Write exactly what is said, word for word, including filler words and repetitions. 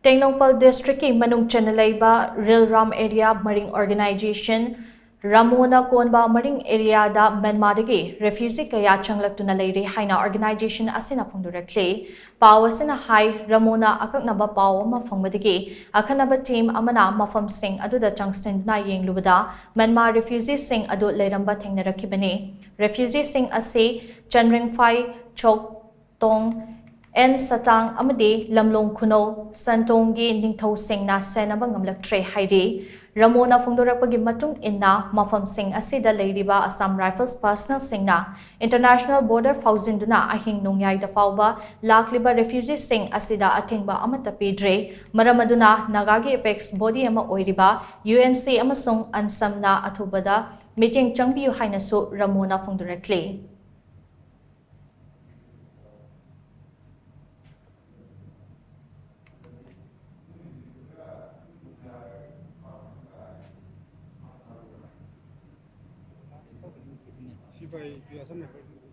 ꯇꯦꯡꯅꯧꯄꯜ ꯗꯤꯁꯇ꯭ꯔꯤꯛꯀꯤ ꯃꯅꯨꯡ ꯆꯟꯅ ꯂꯩꯕ ꯔꯤꯜ ꯔꯥꯝ ꯑꯦꯔꯤꯌꯥ ꯃꯔꯤꯡ ꯑꯣꯔꯒꯅꯥꯏꯖꯦꯁꯟ ꯔꯥꯃꯣꯅ ꯀꯣꯟꯕ ꯃꯔꯤꯡ ꯑꯦꯔꯤꯌꯥꯗ ꯃ꯭ꯌꯥꯟꯃꯥꯔꯗꯒꯤ ꯔꯦꯐ꯭ꯌꯨꯖꯤ ꯀꯌꯥ ꯆꯪꯂꯛꯇꯨꯅ ꯂꯩꯔꯦ ꯍꯥꯏꯅ ꯑꯣꯔꯒꯅꯥꯏꯖꯦꯁꯟ ꯑꯁꯤꯅ ꯐꯣꯡꯗꯣꯔꯛꯂꯤ꯫ ꯄꯥꯎ ꯑꯁꯤꯅ ꯍꯥꯏ, ꯔꯥꯃꯣꯅ ꯑꯀꯛꯅꯕ ꯄꯥꯎ ꯑꯃ ꯐꯪꯕꯗꯒꯤ ꯑꯈꯟꯅꯕ ꯇꯤꯝ ꯑꯃꯅ ꯃꯐꯝꯁꯤꯡ ꯑꯗꯨꯗ ꯆꯪꯁꯤꯟꯗꯨꯅ ꯌꯦꯡꯂꯨꯕꯗ ꯃ꯭ꯌꯥꯟꯃꯥꯔ ꯔꯦꯐ꯭ꯌꯨꯖꯤꯁꯤꯡ ꯑꯗꯨ ꯂꯩꯔꯝꯕ ꯊꯦꯡꯅꯔꯛꯈꯤꯕꯅꯤ꯫ ꯔꯦꯐ꯭ꯌꯨꯖꯤꯁꯤꯡ ꯑꯁꯤ ꯆꯟꯔꯤꯡꯐꯥꯏ, ꯆꯣꯛ ꯇꯣꯡ, ꯑꯦꯟ ꯁꯇꯥꯡ ꯑꯃꯗꯤ ꯂꯝꯂꯣꯡ ꯈꯨꯅꯧ ꯁꯟꯇꯣꯡꯒꯤ ꯅꯤꯡꯊꯧꯁꯤꯡꯅ ꯁꯦꯟꯅꯕ ꯉꯝꯂꯛꯇ꯭ꯔꯦ ꯍꯥꯏꯔꯤ꯫ ꯔꯥꯃꯣꯅ ꯐꯣꯡꯗꯣꯔꯛꯄꯒꯤ ꯃꯇꯨꯡ ꯏꯟꯅ, ꯃꯐꯝꯁꯤꯡ ꯑꯁꯤꯗ ꯂꯩꯔꯤꯕ ꯑꯁꯥꯝ ꯔꯥꯏꯐꯜꯁ ꯄꯔꯁꯅꯦꯜꯁꯤꯡꯅ ꯏꯟꯇꯔꯅꯦꯁꯅꯦꯜ ꯕꯣꯔꯗꯔ ꯐꯥꯎꯖꯤꯟꯗꯨꯅ ꯑꯍꯤꯡ ꯅꯣꯡꯌꯥꯏꯗ ꯐꯥꯎꯕ ꯂꯥꯛꯂꯤꯕ ꯔꯦꯐ꯭ꯌꯨꯖꯤꯁꯤꯡ ꯑꯁꯤꯗ ꯑꯊꯤꯡꯕ ꯑꯃꯠꯇ ꯄꯤꯗ꯭ꯔꯦ꯫ ꯃꯔꯝ ꯑꯗꯨꯅ ꯅꯥꯒꯥꯒꯤ ꯑꯦꯄꯦꯛꯁ ꯕꯣꯗꯤ ꯑꯃ ꯑꯣꯏꯔꯤꯕ ꯌꯨ ꯑꯦꯟ ꯁꯤ ꯑꯃꯁꯨꯡ ꯑꯟꯁꯝꯅ ꯑꯊꯨꯕꯗ ꯃꯤꯠꯌꯦꯡ ꯆꯪꯕꯤꯌꯨ ꯍꯥꯏꯅꯁꯨ ꯔꯥꯃꯣꯅ ꯐꯣꯡꯗꯣꯔꯛꯂꯤ꯫ ꯁꯤꯐꯥꯏ ꯄꯤꯌꯥꯁꯟ ꯅꯒꯔ